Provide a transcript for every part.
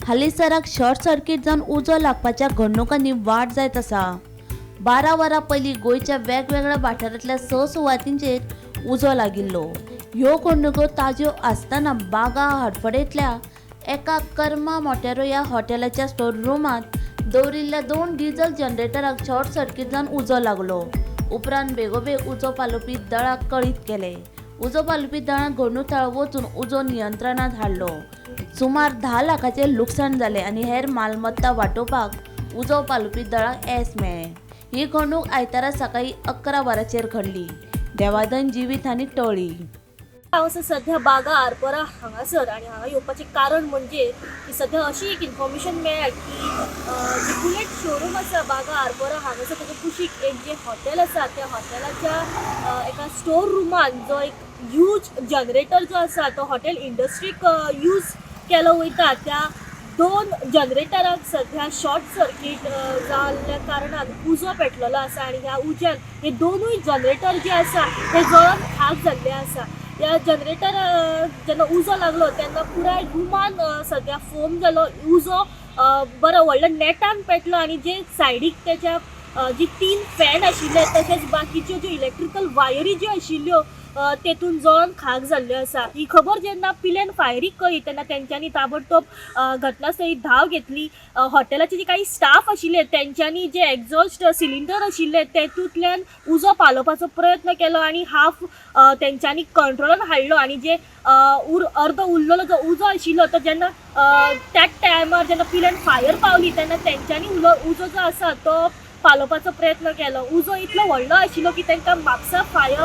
हालींसराक short circuit जावन उजो लागपाच्या घडणुकांनी वाड जायत आसा. 12 वरां पयलीं गोंयच्या वेगवेगळ्या वाठारांतल्या स सुवातींचेर उजो लागिल्लो. ह्यो घडणुको ताज्यो आसतना बागा हडफडेंतल्या एका कर्मा मोटेरो ह्या हॉटेलाच्या स्टोर रुमांत दवरिल्ल्या दोन डिझल जनरेटराक शॉर्ट सर्किट जावन उजो लागलो. उपरांत बेगोबेग उजो पालोवपी दळाक कळीत केलें. उजो पालोवपी दळान घडणूक थळार वचून उजो नियंत्रणात हाडलो. सुमार 10 लाखाचें लुकसाण जालें आनी हेर मालमत्ता वाटोवपाक उजो पालोवपी दळाक येस मेळ्ळें. ही घडणूक आयतारा सकाळीं 11 वरांचेर घडली. देवादयेन जिवीत हानी टळ्ळी. हांव आसा सध्या बागा आरपोरा हांगासर आनी हांगा येवपाचें कारण म्हणजे की सध्या अशी एक इन्फॉर्मेशन मेळ्ळ्या की जे बुलेट शोरूम आसा बागा आरपोरा हांगासर, ताच्या कुशीक एक जें हॉटेल आसा, त्या हॉटेलाच्या एका स्टोर रुमान जो एक ह्यूज जनरेटर जो आसा, तो हॉटेल इंडस्ट्रीक यूज केलो वयता, त्या दोन जनरेटराक सध्या शॉर्ट सर्कीट जाल्ल्या कारणान उजो पेटलेलो आसा आनी ह्या उज्यान हे दोनूय जनरेटर जे आसा ते जळोन खाक जाल्ले आसा. ह्या जनरेटर जेन्ना उजो लागलो तेन्ना पुराय रुमान सध्या फोम जालो. उजो बरो व्हडल्या नेटान पेटलो आनी जे सायडीक तेच्या जी तीन फॅन आशिल्ले, तशेंच बाकीच्यो ज्यो इलेक्ट्रिकल वायरी ज्यो आशिल्ल्यो, तेतून जळोन खाक जाल्ल्यो आसा. ही खबर जेन्ना पिलेन फायरीक कळ्ळी तेन्ना तेंच्यांनी ताबडतोब घटनास्थळी धांव घेतली. हॉटेलाचे जे काही स्टाफ आशिल्ले, तेंच्यांनी जे एक्झॉस्ट सिलिंडर आशिल्ले तेतूंतल्यान उजो पालोवपाचो प्रयत्न केलो आनी हाफ तेंच्यांनी कंट्रोलान हाडलो आनी जे उर अर्दो उरलेलो जो उजो आशिल्लो, तो जेन्ना त्याच टायमार जेन्ना पिलेन फायर पावली तेन्ना तेंच्यांनी उजो जो आसा तो पालोवपाचो प्रयत्न केलो. उजो इतलो व्हडलो आशिल्लो की तांकां म्हापसा फायर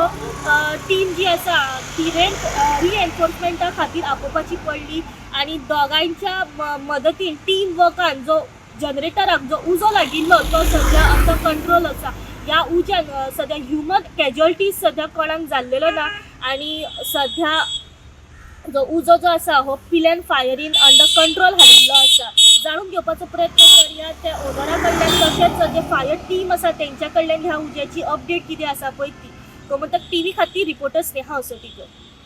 टीम जी आसा ती रिएन्फोर्समेंटा खातीर आपोवपाची पडली आनी दोगांयच्या मदतीन, टीम वर्कान जो जनरेटराक जो उजो लागिल्लो तो सध्या अंडर कंट्रोल आसा. ह्या उज्यान सध्या ह्युमन कॅज्युअलिटीज सध्या कोणाक जाल्लेलो ना आनी सध्या जो उजो जो आसा हो पिल्यान फायरीन अंडर कंट्रोल हाडिल्लो आसा. जाणून घेवपाचो प्रयत्न करया त्या ओनरा कडल्यान, तशेंच जे फायर टीम आसा तेंच्या कडल्यान ह्या उज्याची अपडेट कितें आसा पळय ती. गोमंतक टीव्ही खातीर रिपोर्टर स्नेहा असोटीकर.